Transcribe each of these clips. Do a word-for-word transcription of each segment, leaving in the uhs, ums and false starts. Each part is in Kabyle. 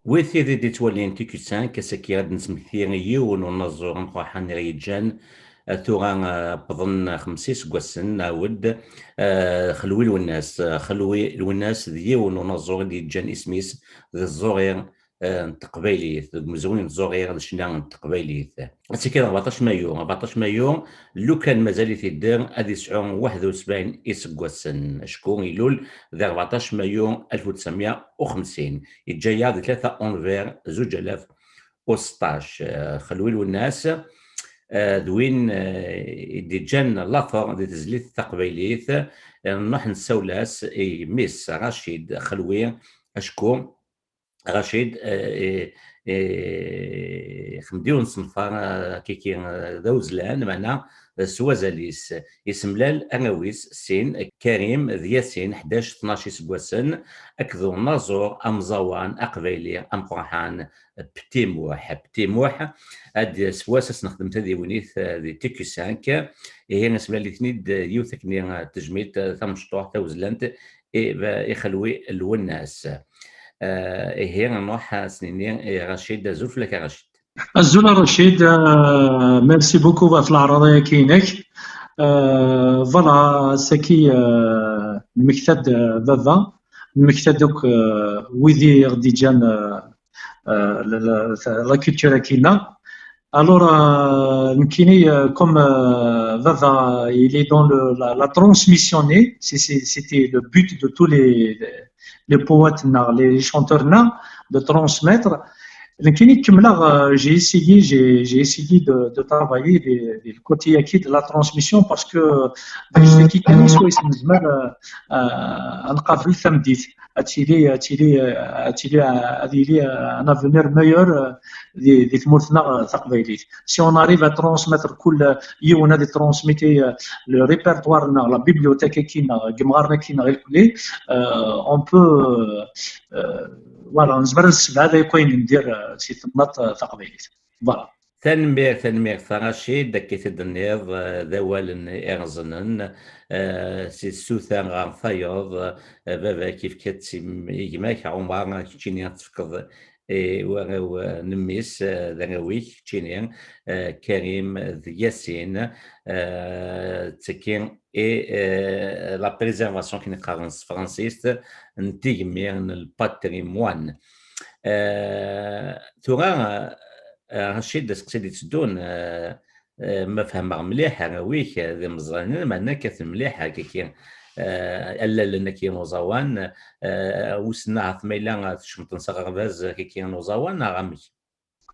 Wid tid i d-ittwalin T Q cinq, ass-agi ad d-nesmekti yiwen unaẓur ameqqran i ɣ-yeǧǧan, eh, tura, eh, wwḍen xemsa iseggasen, nɛawed, eh, Xelwi Lwennas. Eh, Xelwi Lwennas d yiwen unaẓur i d-yeǧǧan isem-is di tẓuri, eh, n teqbaylit, deg umezruy n tẓuri d ccna n teqbaylit. Ass-agi d rbeɛṭac mayu, rbeɛṭac mayu, lukan mazal-it idder, ad yesɛu waḥed u sebɛin iseggasen. Acku ilul di rbeɛṭac mayu alef u tesɛemya u xemsin. Yeǧǧa-yaɣ di tlata unver zuǧ alaf u seṭṭac. Eh, Xelwi Lwennas, eh, d win, eh, i d-yeǧǧan later di tezlit taqbaylit. Eh, nruḥ nessawel-as i mmi-s Racid Xelwi, acku Racid, eh, eh, eh, ixdem-d yiwen n usenfar, eh, kiki, eh, d awezlan, meɛna, eh, s wazal-is. Isemlal arraw-is sin, Karim d Yasin, ḥdac, tnac iseggasen, akked unaẓur amẓawan aqbayli ameqqran, Pti Muḥ. Pti Muḥ, ad s wass ad s-nexdem tadiwennit, eh, di T Q cinq. Ihi, asemlal-iten-id, eh, yiwet akken, eh, tejmilt, eh, tamecṭuḥt, tawezlant, i, i Xelwi Lwennas. Eh, ihi, nruḥ ad s-nini i Racid. Azul fell-ak a Racid. Azul a Racid, euh, merci beaucoup ɣef leɛraḍ-agi-inek. Euh, voilà, ass-agi, euh, nmekta-d, euh, baba, nmekta-d akk, euh, wid i ɣ-d-iǧǧan, euh, euh, la, la, la culture-agi-nneɣ. Alors, euh, nekkini, euh, comme, euh, baba, il est dans le, la, la transmission, c'est, c'est, c'était le but de tous les, les poètes, les chanteurs, de transmettre. Nekkini kemmleɣ, euh, j'ai essayé, j'ai, j'ai essayé de, de travailler les, les côtés acquis de la transmission parce que, euh, d acu kan, swayes nezmer, euh, euh, ad nqabel tameddit. Ad tili, ad tili, euh, ad tili, euh, ad yili, euh, un avenir meilleur, euh, di, di tmurt-nneɣ, euh, taqbaylit. Si on arrive à transmettre, kul yiwen ad transmettre, euh, le répertoire-nneɣ, la bibliothèque-agi-nneɣ, deg yimɣaren-agi-nneɣ irkelli, euh, on peut, euh, euh, voilà, nezmer ad nessebɛed akk ayen n dir, euh, si temnaḍt, euh, taqbaylit. Voilà. Tanemmirt, tanemmirt a Racid, akka i t-id-tenniḍ, eh, d awalen ireẓnen, eh, si tsuta ɣer tayeḍ, eh, baba-k yefka-tt i m-, i gma-k Ɛumar, keččini ad tefkeḍ i warraw, eh, n mmi-s, eh, d arraw-ik, keččini, eh, Karim d Yasin, eh, ttekkin i, eh, la préservation, akken i qqaren s tefransist, n tigemmi, n le patrimoine. Eh, tura, eh, Racid, aseqsi d-itteddun, eh, eh, ma fehmeɣ mliḥ, arraw-ik, eh, d imeẓranen, meɛna kkaten mliḥ, akkaki, eh, allalen-agi n uẓawan, eh, wissen ahat ma yella tcemṭen s aɣerbaz, akkaki n uẓawan, neɣ amek?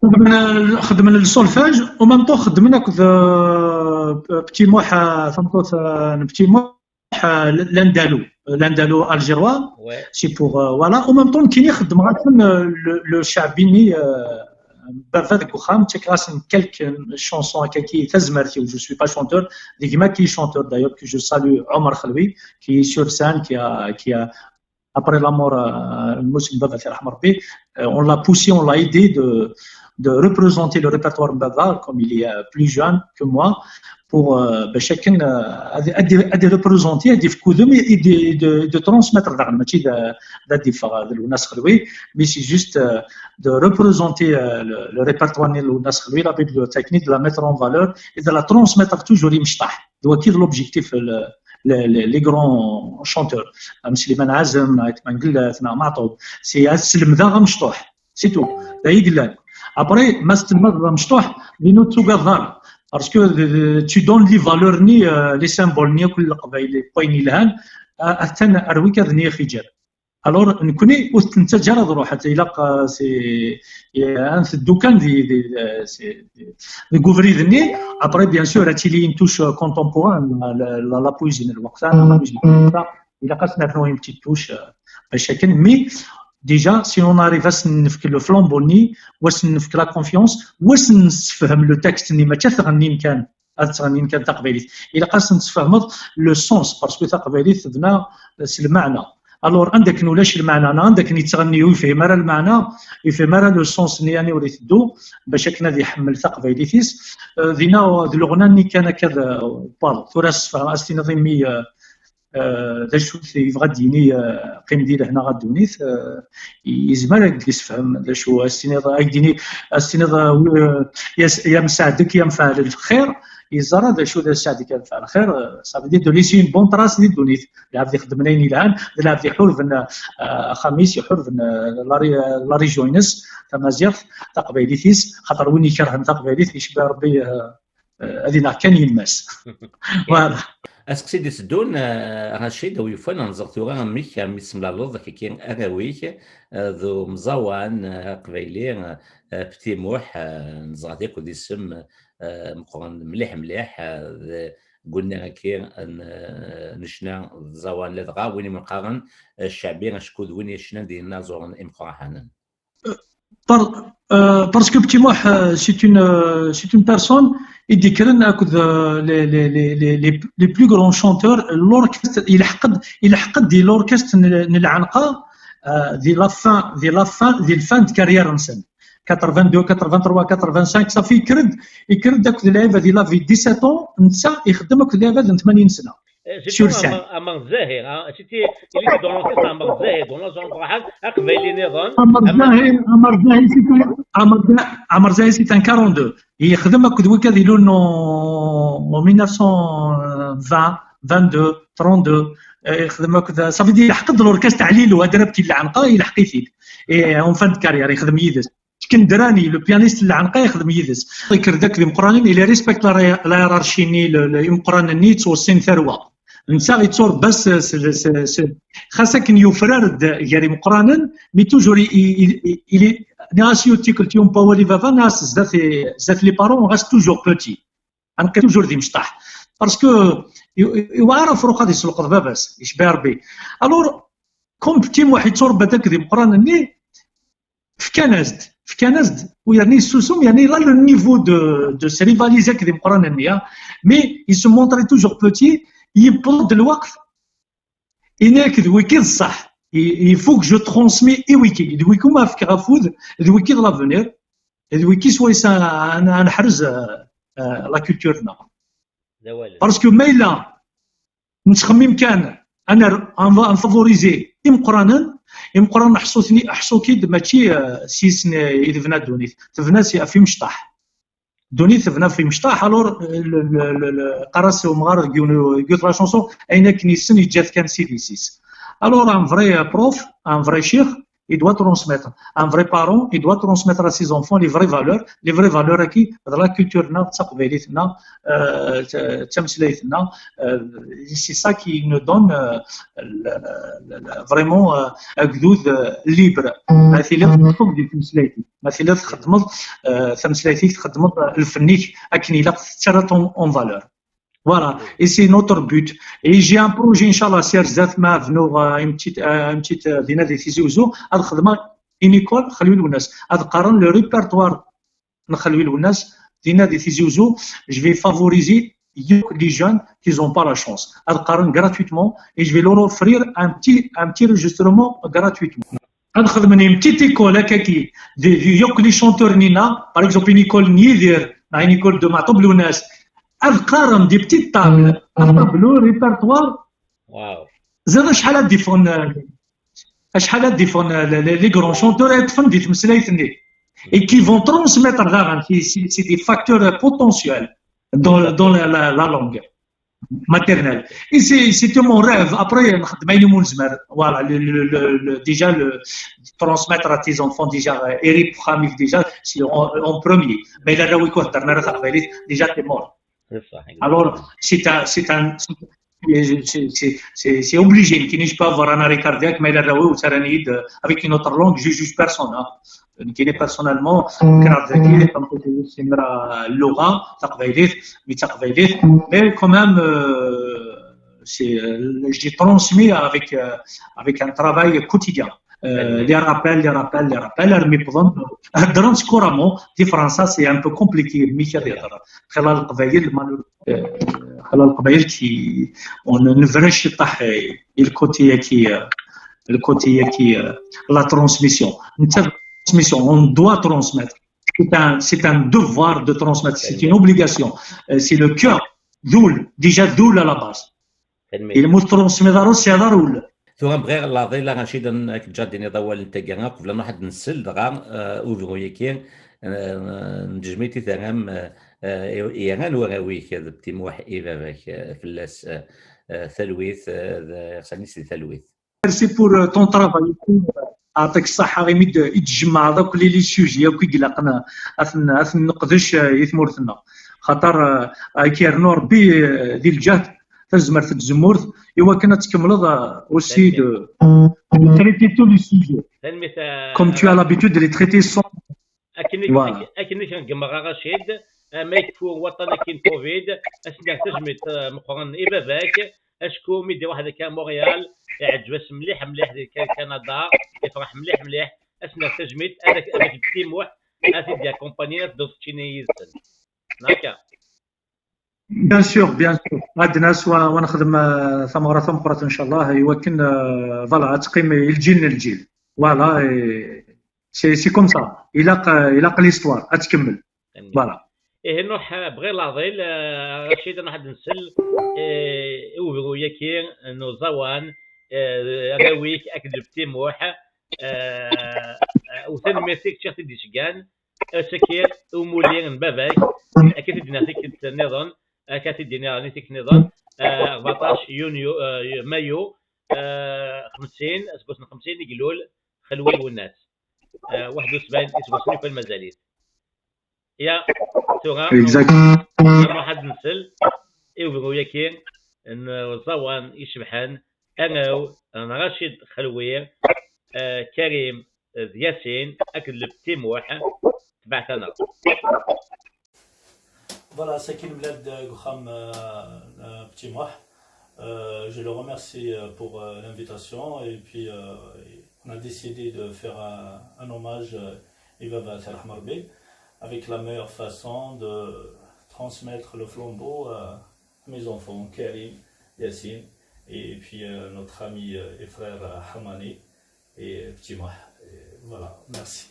Xedmen, xedmen le solfège, en même temps xedmen akked, euh, Petit Mouh, euh, tameṭṭut, euh, n Petit Mouh, euh, l'andalou, l'andalou algérois. Ouais. C'est pour, euh, voilà. En même temps, nekkini xeddmeɣ-asen, euh, le, le ceɛbini, euh, baba deg uxxam, ttakkeɣ-asen quelques chansons akkaki, tazmert-iw, je suis pas chanteur, d gma qui est chanteur d'ailleurs, que je salue, Omar Khelwi, qui est sur scène, qui a, qui a, après la mort, euh, n Moussa Mbaba, Allah yarham Rabbi, euh, on l'a poussé, on l'a aidé de, de représenter le répertoire Mbaba, comme il est, euh, plus jeune que moi, pour, euh, ben, chacun, euh, ad, ad, ad représenter, ad yefk udem, et de, de, de transmettre, mačči d, d ad yeffeɣ d Lwennas Xelwi, mais c'est juste, euh, de représenter, euh, le, le répertoire n Lwennas Xelwi, la bibliothèque, de la mettre en valeur et de la transmettre toujours i mecṭaḥ. D wagi d l'objectif, le, le, le, les grands chanteurs. Am Slimane Azem, Ayt Mengellat, neɣ Maɛṭub. C'est ad slemdeɣ amecṭuḥ. C'est tout. D ayen yellan. Après, ma tesselmadeḍ amecṭuḥ, dinu ur tugadeḍ ara. Parce que, euh, tu donnes les valeurs-nni, euh, les symboles-nni, akk n Leqbayel, n wayen yelhan, euh, atan ar wigad-nni i ɣ-yeǧǧan. Alors, nekkni ur t-nettaǧǧa ara ad ruḥ, ilaq, euh, c'est, euh, ad nteddu kan di, di, euh, c'est, deg ubrid-nni. Après, bien sûr, ad tili une touche, euh, contemporaine, la, la, la poésie n lweqt-a, la poésie n lweqt-a, ilaq ad s-nernu une petite touche, euh, bac akken. Mais, déjà, si on arrive ad sen-nefk le flambeau-nni, u ad sen-nefk la confiance, u ad sen-nessefhem le texte-nni, mačči ad t-ɣennin kan, ad ttɣennin kan taqbaylit. Ilaq ad sen-tesfehmeḍ le sens, parce que taqbaylit tebna s lmeɛna. Alors, anda akken ulac lmeɛna, neɣ anda akken yettɣenni ur yefhim ara lmeɛna, ur yefhim ara le sens-nni, yani ur iteddu, bac akken ad iḥemmel taqbaylit-is. Euh, dinna, d leɣna-nni kan akka d, euh, voilà, tura ad s-tiniḍ i mmi, euh, eh, d acu yebɣa ad d-yini, eh, qqim di lehna a ddunit, eh, yezmer ad d-yessefhem d acu, ad s-tiniḍ, ad d-yini, ad s-tiniḍ, eh, wi-, eh, ya s-, ya msaɛdek ya mfeɛl lxir, yeẓra d acu d msaɛdek ya mfeɛl lxir, eh, ça veut dire de laisser une bonne trace di ddunit. D lɛebd ixeddmen ayen yelhan, d lɛebd iḥurben, eh, axxam-is, iḥurben, eh, la ré-, la région-ines, tamaziɣt, taqbaylit-is, xaṭer win ikerhen taqbaylit, icba Rebbi, eh, eh, ad ineɣ kan yemma-s. Voilà. Aseqsi d-iteddun, eh, Racid, awi ufan, ad nẓer tura amek, armi tsemlaleḍ, kiki, arraw-ik, eh, d umẓawan, eh, aqbayli, eh, Petit Muḥ, eh, neẓra-t yakk d isem, eh, meqqren mliḥ, mliḥ, eh, d gunnar-agi n, eh, n ccna d ẓawan, ladɣa win i wen-qqaren, eh, cceɛbi, acku d win yecnan di yinaẓuren imeqqranen. Par-, euh, parce que Petit Moh, euh, c'est une, euh, c'est une personne, i d-ikkren akked, euh, les, les, les, les, les, les plus grands chanteurs, l'orchestre, il a, il a di l'orchestre n, n Lɛenqa, euh, di la fin, di la fin, di la fin de carrière-nsen. quatre-vingt-deux, quatre-vingt-trois, quatre-vingt-cinq, ça fait, yekker-d, yekker-d akked lɛibad, il avait dix-sept ans, netta ixeddem akked lɛibad n tmanyin sna. Eh, c'est sur scène. Amar Zahir, hein. C'était, il était dans l'orchestre Amar Zahir, dans l'ensemble Brahad, aqbayli niḍen. Amar Zahir, Amar Zahir, c'est un, Amar Za-, Amar Zahir, c'est un quarante-deux. Yexdem akked wigad ilun en, en mille neuf cent vingt, vingt-deux, trente-deux. Eh, yexdem akked, ça veut dire, yelḥeq-d l'orchestre Ɛli Lwad, Rabti n Lɛenqa, yelḥeq-it-id. Et en fin de carrière, yexdem yid-s. Tkendrani, le pianiste n Lɛenqa, yexdem yid-s. Yekker-d akked imeqqranen, il respecte la, la hiérarchie-nni, le, le, imeqqranen-nni yettweṣṣin tarwa. Netta yetturebba s, s, s, s, xas akken yufrar-d gar imeqqranen, mais toujours il, il, il, il est, nniɣ-as yiwet tikkelt, yumpa wali baba, nniɣ-as zdat, zdat les parents, on reste toujours petit. Ad neqqim toujours d imecṭaḥ. Parce que i-, i-, iwɛer afrux ad iselqeḍ baba-s, yecba Rebbi. Alors, comme Petit Moh yetturebba-d akked imeqqranen-nni, fkan-as-d, fkan-as-d, u yerna yessusum, yerna il a le niveau de, de se rivaliser akked imeqqranen-nni, hein. Mais il se montre toujours petit, yewweḍ-d lweqt, yenna-ak d wiki d ṣṣeḥ, il, il faut que je transmets i wiki, d wiki umi fkeɣ afud, d wiki d l'avenir, d wiki swayes ad, ad, ad neḥrez, euh, euh, la culture-nneɣ. Parce que ma yella nettxemmim kan, ad ner-, ad nfa-, ad nfavoriser imeqqranen, imeqqranen ḥṣu-ten-, ḥṣu-k-id mačči, euh, s yis-sen i tebna ddunit. Tebna s, ɣef imecṭaḥ. Ddunit tebna ɣef imecṭaḥ, alors, euh, le, le, le, le, qqar-as umɣar deg yiwen, deg yiwet la chanson, ayen akken yessen yeǧǧa-t kan s idis-is. Alors, un vrai, euh, prof, un vrai cheikh, il doit transmettre. Un vrai parent, il doit transmettre à ses enfants les vraies valeurs. Les vraies valeurs, qui, de la culture-nneɣ, d taqbaylit-nneɣ, euh, d, d tameslayt-nneɣ, euh, c'est ça qui nous donne, euh, le, le, le, vraiment, euh, agdud, euh, libre. Ma tiliḍ txeddmeḍ di tmeslayt-ik, ma tiliḍ txeddmeḍ, euh, tameslayt-ik, txeddmeḍ, euh, lfenn-ik akken ilaq, tettarraḍ en, en valeur. Voilà, et c'est notre but. Et j'ai un projet, inchallah, si ar zdat ma bnuɣ, euh, une petite, euh, une petite, euh, dinna di Tizi Uzzu, ad xedmeɣ une école, Xelwi Lwennas. Ad qqaren le répertoire n Xelwi Lwennas, dinna di Tizi Uzzu, je vais favoriser les jeunes qui n'ont pas la chance. Ad qqaren gratuitement et je vais leur offrir un petit, un petit enregistrement gratuitement. Ad xedmen une petite école, akkaki, de, de, yakk les chanteurs-nni, par exemple, une école n Yidir, une école de Maɛṭub Lwennas. Ad qqaren des petites tables, un tableau, répertoire. Wow. Ẓer acḥal ad d-iffɣen, euh, acḥal ad d-iffɣen, euh, les, les, les grands chanteurs, ad ṭṭfen di tmeslayt-nni. Et qui vont transmettre daɣen, c'est, c'est, c'est des facteurs, euh, potentiels dans, dans la, la, la langue maternelle. Et c'est, c'est mon rêve. Après, nxeddem ayen umi nezmer. Voilà, le, le, le, le, déjà, le, transmettre à tes enfants, déjà, euh, Eric Khamik, déjà, c'est en, en premier. Mais là, là, oui, quoi, déjà, t'es mort. Alors, c'est un, c'est un, c'est, c'est, c'est, c'est obligé. Qui ne pas avoir un arrêt cardiaque, mais là, là, oui, ça, euh, avec une autre langue, je juge personne, hein. Qui est personnellement, كنهضر داكي، كنقول c'est اللغة تقبايليت، mais تقبايليت، mais quand même, euh, c'est, euh, j'ai transmis avec, euh, avec un travail quotidien. Euh, les rappels, les rappels, les rappels, رمي بضن، هضرت couramment، دي فرنسا c'est un peu compliqué، mais كي يهضر خلال القبايل، malheureusement. آه، خلال القبايل كي، on ne veut pas، آه، le côté كي، آه، le côté كي، آه، la transmission. انت transmission، on doit transmettre. C'est un, c'est un devoir de transmettre. C'est une obligation. Euh, c'est le cœur. D'où, déjà, d'où à la base. Tanemmirt. Imi ur tettruṣmiḍ ara, ur tesɛiḍ ara ul. Tura bɣiɣ Laḍil a Racid, ad k-ǧǧeɣ ad d-tiniḍ awal n taggara, qbel ad nruḥ ad nsel dɣa, eh, i ubru-yagi, eh, n tejmilt i terram, eh, eh, i, i yerran warraw-ik d Pti Muḥ i baba-k, eh, fell-as, eh, eh, talwit, eh, d, ixṣan-is di talwit. Merci pour, euh, ton travail. Ɛṭik ṣṣeḥḥa imi d-, i d-tjemɛeḍ akk les, les sujets akk i ilaqen ad ten-, ad ten-neqdec, euh, i tmurt-nneɣ. Xaṭer, euh, ad k-yernu Rebbi, euh, di lǧehd, tazmert d tzemmurt, i wakken ad tkemmleḍ, euh, aussi de, de traiter tous les sujets. Tanemmirt, euh, comme tu as l'habitude de les traiter sans... Akken i, voilà, ak-, akken i k-ṛeggmeɣ a Racid, ama yekfu waṭṭan akkin covid, ad s-nerr tajmilt, eh, meqqren i baba-k, acku mi d-iruḥ deg Montréal, iɛǧeb-as mliḥ mliḥ di Ka-, Kanada, ifreḥ mliḥ mliḥ, ad s-nerr tajmilt, ad ak-, ad ak-d Pti Muḥ, ad t-id-yakumpani, ad tedduḍ teččini yid-sen. Naka. Bien sûr, bien sûr. Ad nas wa, wa nexdem, euh, tameɣra tameqqrant, ncallah, i wakken, euh, voilà, ad teqqim i lǧil n lǧil. Voilà, et c'est, c'est comme ça. Ilaq, euh, ilaq l'histoire ad tkemmel. Voilà. Ihi nruḥ, euh, bɣiɣ Laḍil, euh, Racid, ad nruḥ ad nsel, euh, i ubru-yagi n uẓawan, euh, arraw-ik akked Pti Muḥ, euh, euh, u tanemmirt i kečč i ɣ-t-id-iceggan. Asakir umuli n baba-k, akka t-id-nniɣ tikkelt nniḍen, akka t-id-nniɣ tikkelt nniḍen, eh, rbeɛṭac yunyu, eh, mayu, eh, xemsin, aseggas n xemsin i ilul Xelwi Lwennas. Eh, waḥed u sebɛin iseggasen yukan mazal-it. Ya, tura, exact, nruḥ ad nsel i ubru-yagi n uẓawan icebḥen, anaw n Racid Xelwi, eh, Karim d Yasin akked le Pti Muḥ, tebɛet-aneɣ. Voilà, c'est Kim Bled, euh, Goukham, euh, euh, Pti Muḥ. Euh, je le remercie, euh, pour, euh, l'invitation et puis, euh, on a décidé de faire un, un hommage, euh, Iva Bater Ahmarbi, avec la meilleure façon de transmettre le flambeau, euh, à mes enfants, Karim, Yassine, et puis, euh, notre ami, euh, et frère, euh, Hamani. Et Pti Muḥ. Et voilà, merci.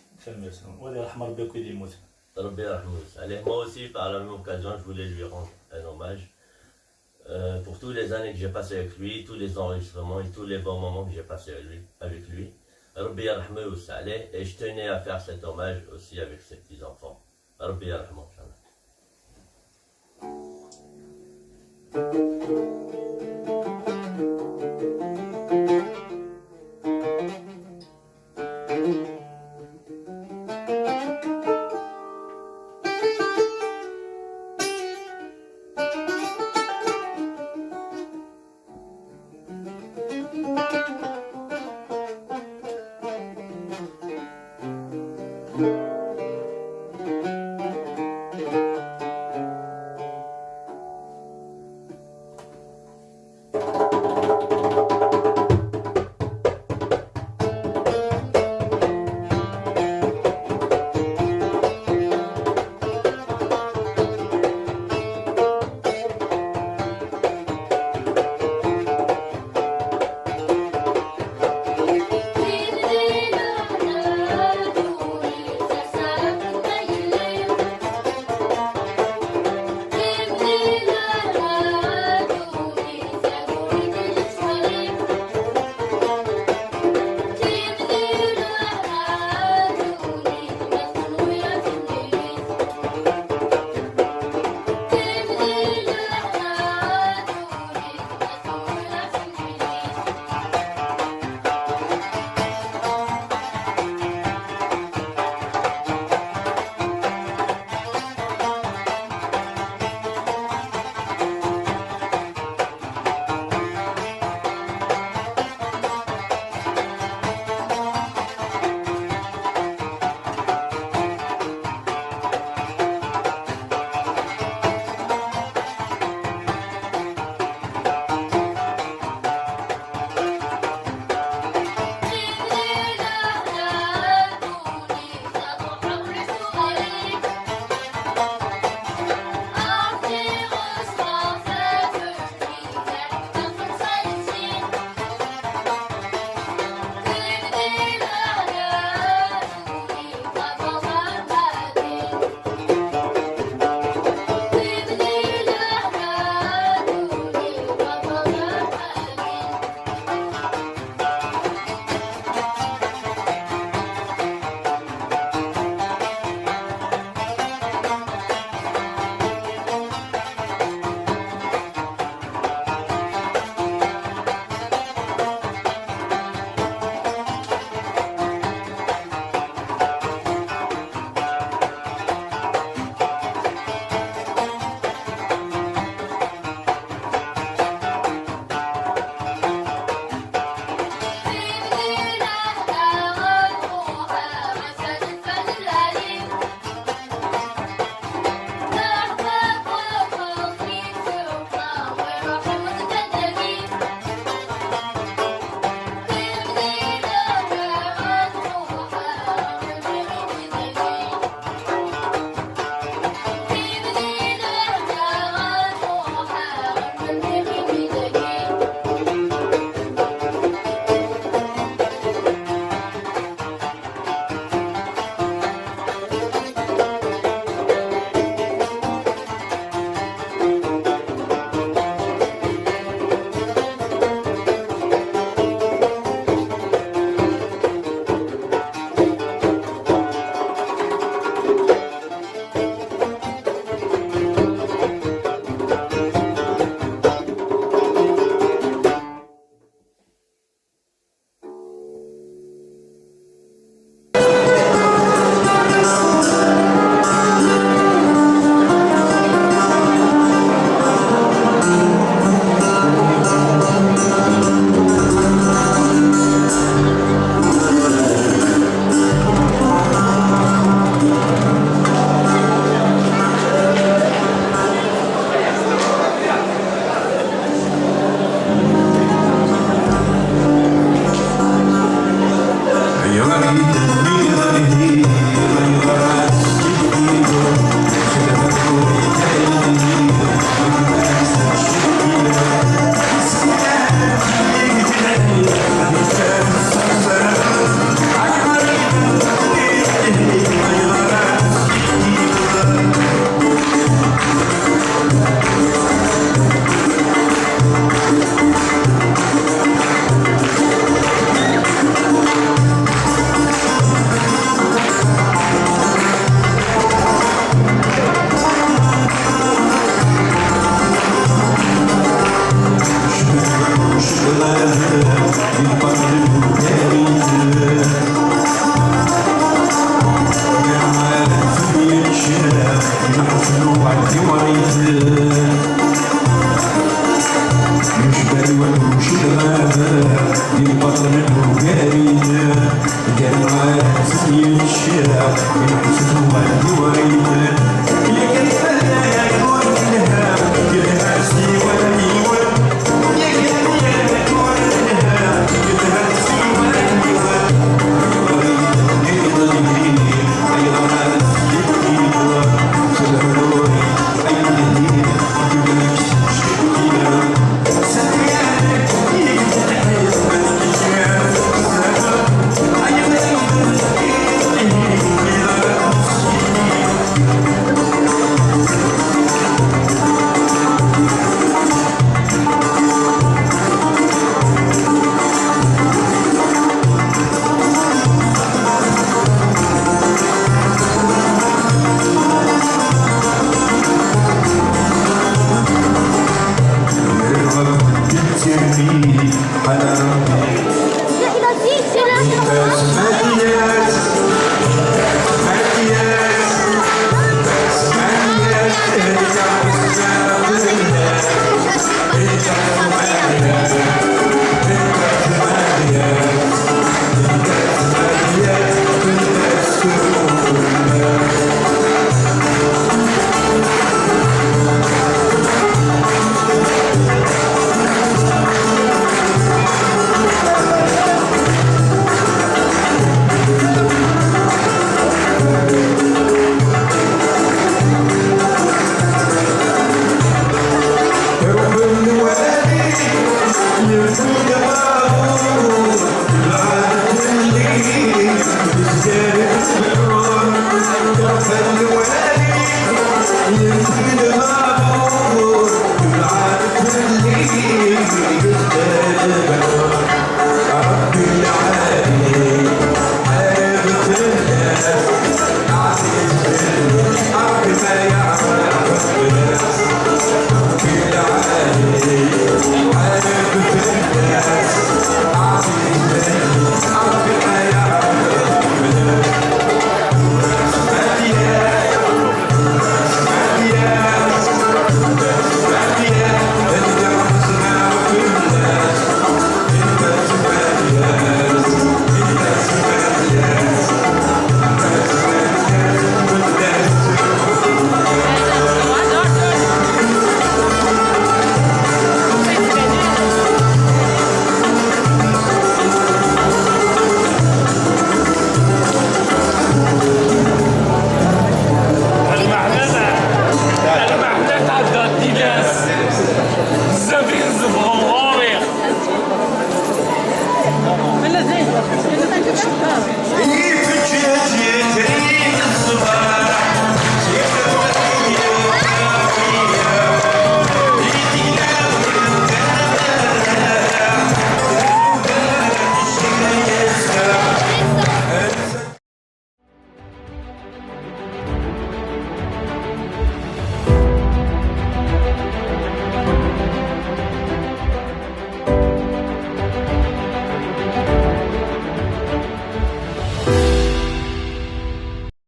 Wa ad yerḥem Rebbi akk wid yemmuten. Rebbi yerḥem-it. Allez, moi aussi, par la même occasion, je voulais lui rendre un hommage, euh, pour toutes les années que j'ai passées avec lui, tous les enregistrements et tous les bons moments que j'ai passés avec lui, avec lui. Rebbi yerḥem-it, allez, et je tenais à faire cet hommage aussi avec ses petits-enfants. Rebbi yerḥem-it, inchallah.